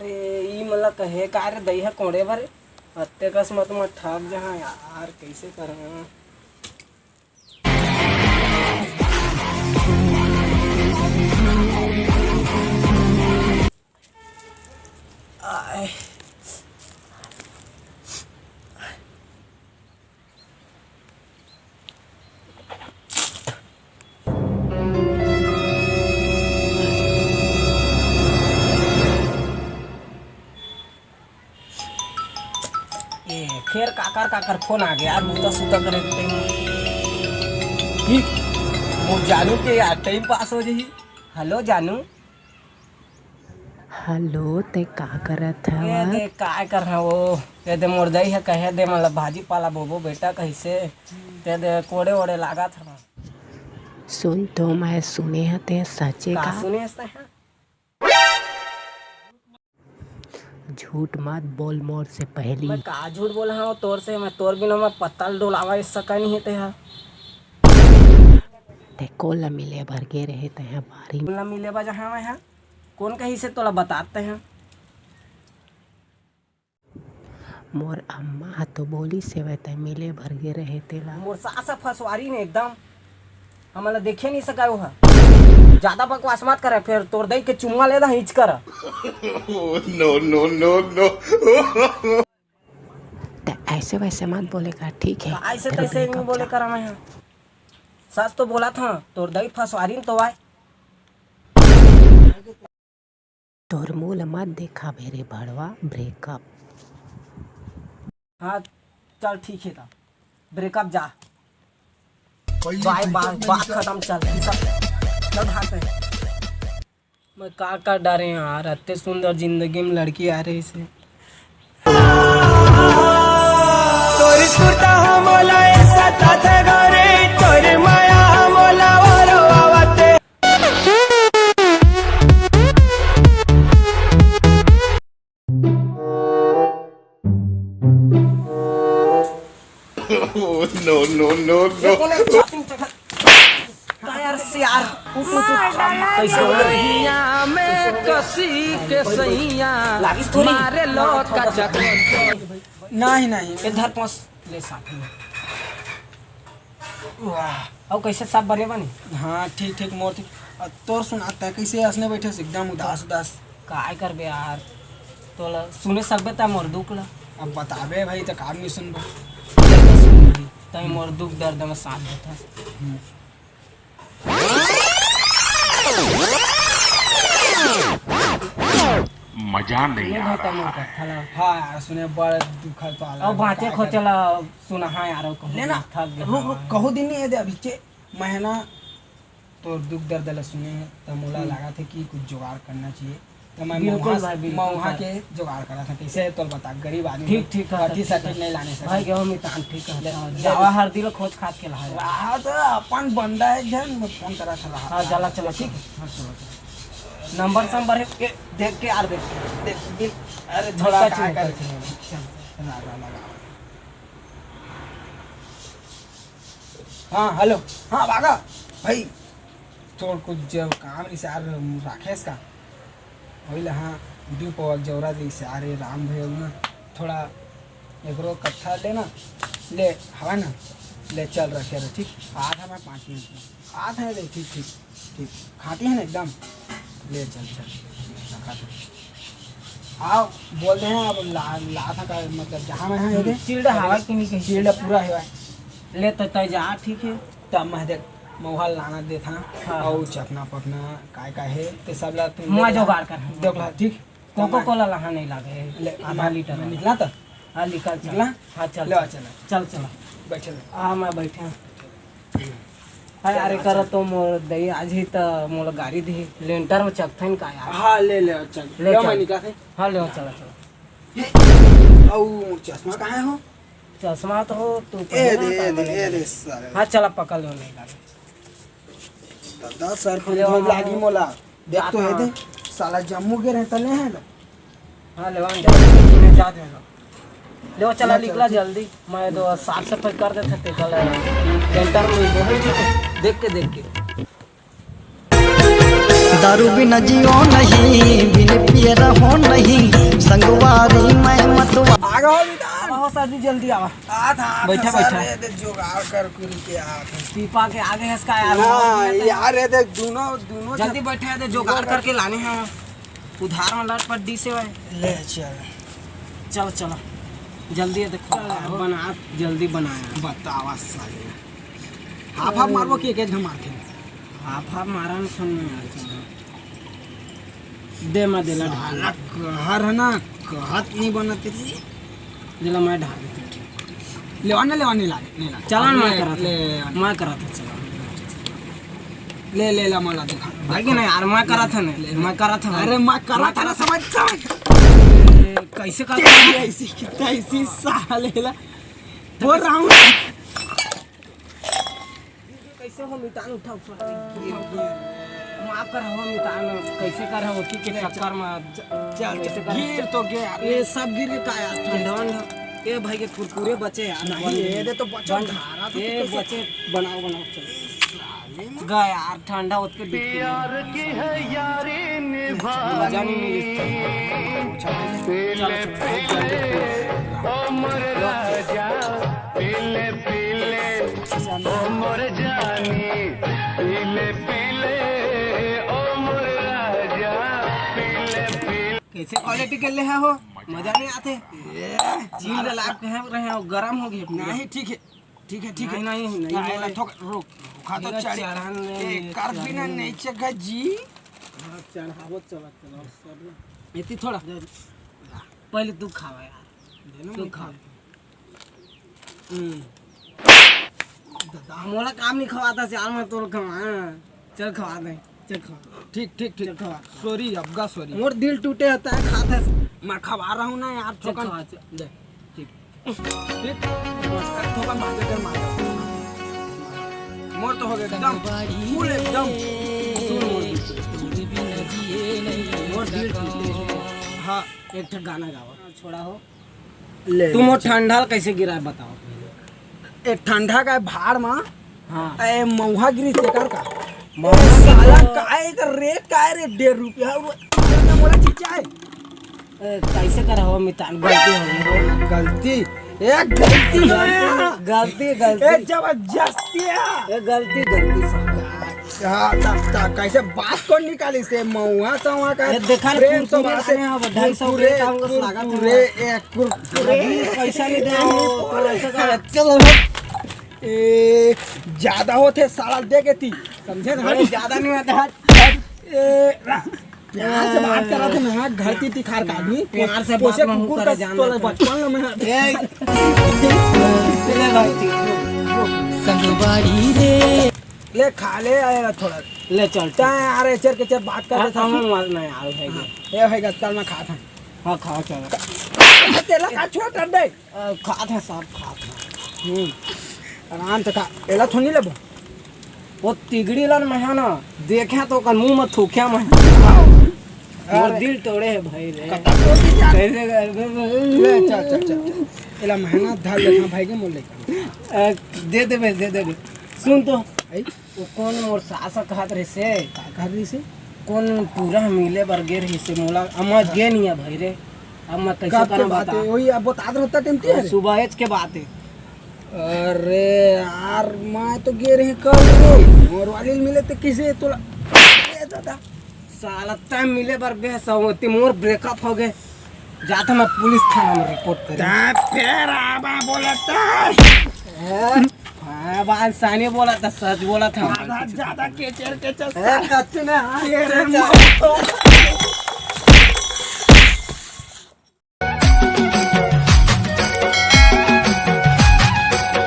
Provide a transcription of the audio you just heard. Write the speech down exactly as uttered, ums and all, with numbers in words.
ए, ई मोला कहे का रे दई ह कोड़े बर? अत्ते कस मत मत ठग जहाँ यार, कैसे करूँ? आय। ए, फेर काकर काकर फोन आ गया यार, बूता सूता करे के टाइम। ठीक, मोर जानू के यार टाइम पास हो जाही। हेलो जानू। हेलो, ते का करत ए हवस? दे, काय कर रहा वो? ए दे, मोर दई ह कहे दे, मतलब भाजी पाला बोबो बेटा कहिसे। ते दे, कोड़े ओड़े लागत हवा। सुन तो, मैं सुने ह ते सचे का का? सुने हस ते ह? झूठ मत बोल मोर से पहली। मैं का झूठ बोला हूँ तोर से? मैं तोर बिना मैं पत्ता ल डोलावा सका नहीं है ते हा। ते कोन ला मिले बर गे रहे ते हा बारी? कोन ला मिले बर जहाँ मैं हा? कोन कहिसे तोला बताते हैं? मोर अम्मा ह तो बोलिस हवय, तैं मिले बर गे रहे तेला। मोर सास ह फसवारी ने एकदम, हमन ला देखे नइ सकय ओह। जादा बकवास मत करे, फेर तोर दई के चुम्मा ले दा, हिच कर। No, no, no, no। तैं ऐसे वैसे मत बोले कर, ठीक है? अइसे तेरे तैसे breakup नइ बोले कर मैं ह। सच तो बोलत हँव, तोर दई फसवारी न तो आय। तोर मुंह ल मत देखाबे रे भड़वा, breakup। हाँ, चल ठीक है त, breakup जा। Bye bye, बात खतम, चल, ई सब चल भाग से। मैं का कर डारे यार, अत्ते सुंदर जिंदगी में लड़की आ रही से। तोरी सुरता ह मोला ए सताथे गौरी, तोरी माया ह मोला ओरो आवते। Oh, no, no, no, ये no। कौन है? Shopping चक्कर। का यार से यार, उठ, उठ, उठ। कैसे हो गए? सैया में कसी के सैया लागिस थोड़ी। मारे लो का चक्कर। नहीं, नहीं। इधर पहुंच ले साथ में। वाह। अउ कैसे सब बने बने? हाँ, ठीक, ठीक, मोर ठीक। अ, तोर सुनाता है, कैसे असने बैठे से एकदम उदास, उदास? काय करबे यार, तोला सुने सकबे त मोर दुख ला। अब बताबे भाई, त का नहीं सुनबो? ले त सुन भाई, तई मोर दुख दर्द में साथ देता। हम्म। मजा नहीं ये आ भाई, तई मोर रहा है। कथा ला। हाँ यार, सुने बड़ दुख है तो आला अब बाँचे का खोचे कर- ला सुना, हाँ यार, अब कहूँ ले ना, थक गया। रुक, रुक, कहूँ दिन नहीं है दे, अभी चे, मैं है ना, तोर दुख दर्द ल सुने हे, त मोला हम्म। लागत हे कि कुछ जुगाड़ करना चाहिए। त मैं बिल्कुल मउहा, भाई, बिल्कुल मउहा भाई। के जुगाड़ करत हँव। कइसे हे तोर बता, गरीब आदमी ठीक, हँव, ठीक है, फटी ठीक सटी है। नहीं लाने सके। भाई, गेहूं में तान ठीक है। ले, हाँ, ले, जावा ले। हर दिन खोज खात के ला। हाँ, त अपन बंदा एक झन फोन करत रहा। हाँ, चला, चला, ठीक? चला। हाँ, चला, चला। नंबर संबर हे, ए, देख के यार, देख, देख, देख, अरे, थोड़ा झटका का चुन कर कर। चल, चल, लगा, लगा। हाँ, हेलो। हाँ, भागा। भाई, तोर कुछ जो काम रिसार राखेस का? वही ला, हाँ, दू पवल जौरा रिसार राम भैया ना, थोड़ा एकरो कट्ठा लेना, ले, हवा ना, ले चल रखे रहे, ठीक? आ था मैं पाँच मिनट में। आ था रे, ठीक, ठीक। ठीक, खाती है ना एकदम? ले चल, चल, रखा था। आओ, बोल दे हैं, अब ला, ला था का, मतलब, जहाँ मैं हाँ, ये दे। चिल्ड हवा कि नहीं कहीं? चिल्ड पूरा है भाई। ले तो तय जा, ठीक है। तब मैं देख, मउहा लाना दे था, हाँ। और चखना पखना, काय काय है, ते सब ला तुम मैं देख ला। जुगाड़ कर। देख ला, ठीक? कोको कोला लहा नहीं लागे, ले, आधा मैं, लीटर मैं वाला। निकला था? हाँ, निकल चल। निकला? हाँ, चल, ले, चल। चल। चल, चल। बैठे ले। हाँ, मैं बैठे हूँ। हाँ, चल, अरे, चल। कर तो मोर दई आज ही त मोला गाड़ी दी, लेंटर में चघथन का यार? हाँ, ले, ले, चल। ले, ले, चल। मैं निकला थे। हाँ, ले, चला, चला। ए, अउ चश्मा कहाँ है हो? चश्मा तो हो, तू ए पहना दे, था ए दे, मैंने। ए दे, साले। हाँ, चला, पकड़ लो, नहीं लागे। दादा, सर, ले, धोब हाँ। लागी मोला। देख तो, हे दे, साला जम्मू के रहता ले है ना। हाँ, लेवा, जा, जा, जा, जा। लेवा, चला, ले, निकला चल। जल्दी। मैं तो साफ सफाई कर देते थे, कल लेंटर में वो है, ठीक है? देख के, देख के। दारू बिना जियो नहीं, बिन पिए रहो नहीं, संगवारी मैं मतवा। आगे हो विधान। आवा हो सर जी, जल्दी आवा। आ था, आ था बैठा, सर, बैठा। ये दे जुगाड़ कर कुल के आ था। पीपा के आगे हंस का यार, ना, यार, ये दे दोनों, दोनों जल्दी जन बैठा है, दे जुगाड़ करके लाने हैं। उधार में लटपट डी से भाई। ले चल। चल, चल। जल्दी ये देखो, चल, बना, जल्दी बनाया। बतावा साले। हाफ हाफ मारबो कि एक एक घमार थे? हाफ हाफ मारा न सुन में यार। दे मैं देला ढाल। साला कहर है ना, कहत नहीं बनत रे। देला मैं ढाल देते। लेवा ना, लेवा नहीं लागे, नहीं लागे। चला ना, मैं ले, करा था। ले, मैं करा था, चला। ले, ले ला, मला देखा। भाई के नहीं यार, मैं करा था ना, मैं करा था। अरे, मैं करा था ना, समझ, समझ। ए, कैसे करता है? ऐसी, कितना ऐसी साले ला। बोल रहा हूँ। कैसे हो मितान, उठा, उठा। गिर, गिर। माफ कर हो मितान, कैसे कर हो ओती के चक्कर में। चल, चल, कैसे कर? गिर तो गया यार। ये सब गिर के का यार, ठंडा वंडा। ए भाई के कुरकुरे बचे यार। नहीं, ये दे तो बचा, बंद। धारा तो ए कितने बचे, बनाओ, बनाओ, चलो। साले में। गया यार, ठंडा होत के डूब के प्यार की है यारी निभानी। मजा नहीं मिली। चलो, चलो, चलो। ओ मोर राजा, पीले पीले, ओ मोर जानी, पीले पीले, ओ मोर राजा, पीले पीले। कैसे क्वालिटी कर ले है हो? मजा नहीं आते। ये चील डला के हैं रहे हो, गरम हो गए पूरा। नहीं, ठीक है, ठीक है, ठीक है। नहीं, नहीं, नहीं, नहीं, नहीं। थोक रुक, रुखा तो नहीं, चढ़। चढ़न नहीं, ये कर चढ़न बिना नहीं। नहीं चढ़ा जी। हाँ, चढ़ावो, चला, चला, सब ना। इतनी थोड़ा। पहले तू खावा यार। देना तू मैं खा। खा। हम्म। दादा। मोला काम नहीं खवाता, सियार में तोर खवा। चल खवा दे, चल खवा। ठीक, ठीक, ठीक। चल खवा। Sorry, अबगा sorry. मोर दिल टूटे होता है, खाते से। मैं खवा रहा हूँ ना यार, चल थोकन। खवा, चल, दे। ठीक। ठीक। बस, अब थोकन मार दे, चल मार दे। मोर तो हो गया एकदम, फुल एकदम। सुन मोर दिल। मोर दिल टूटे। हाँ। एक ठो गाना गावा। छोड़ा हो। ले, तू ले, मोर चल। ठंडा ल कैसे गिरा है बताओ पहले। ए ठंडा का भाड़ मा। हाँ। ए मऊहा गिरी तेकर का। मऊहा ए साला का। का है, एकर रेट का है रे? डेढ़ रुपया। मोला चीचा है। ए, कैसे कर हो मितान, गलती हो गई। गलती? ए गलती ना। गलती, गलती। ए जबरदस्ती है। ए गलती, गलती सब। हाँ, ता, ता, कैसे बात कौन निकाली से मऊहा सऊहा का? ए, देखा ना, प्रेम कुरकुरे सब आते आने हैं, अब ढाई सौ कुरकुरे, के काम का स्वागत है। कुरकुरे, ए, कुरकुरे। अभी पैसा नहीं दे हो, तो ऐसा कर। चलो। ए, ज्यादा होते साला दे के ती। समझे ना? अरे, ज्यादा नहीं होता है। ए, प्यार से बात करा थे ना, घर की तिखार का आदमी। प्यार से पोसे बात कुकुर करे का जान तोला लेते हैं। बचपन में। ए, ले भाई, ठीक है। संगवारी रे। ले खा ले, आएगा थोड़ा। ले चल, ता चल। यार, एचर के चर बात कर हाँ, देता हाँ, हूँ। मार नहीं, यार, है हाँ, ये। ये है गत्तल में खा था। हाँ, खा, चल। तेला का छोड़ कर दे। अ, खात है साहब, खात है। हम्म, आराम से खा। एला थोड़ी लेबो। वो तिगड़ी लन में है ना, देखे तो ओकर मुंह में थूक्या में। मोर अरे। दिल तोड़े है भाई रे। कटा तोड़ दी क्या? कैसे कर? ले, चल, चल, चल, चल। एला मेहनत धर ले, हाँ भाई के मोल लेकर। अ, दे देबे, दे देबे। सुन तो। आई? वो कौन मोर सास कहत रहिसे? का कहत रहिसे? कौन टूरा मिले बर गे रहिसे मोला? अब मैं गे नहीं है भाई रे। अब मैं कैसे कब के करना बात बता? है? वही अब बतात रहता टेम के हाँ, है। सुबह एच के बात है। अरे यार, मैं तो गे रहे कल रे। मोर वाली मिले तो किसे तोला? ए दादा। साला तैं मिले बर गे सवती, मोर ब्रेकअप हो गए। जाता मैं पुलिस थाना में रिपोर्ट करे। तैं फेर आबा बोलत है। ए, हाँ, बात सानी बोला था, सच बोला था। ज्यादा, ज्यादा केचर, केचर ए, सच। कच्चू ने, हाँ, तेरे केचर।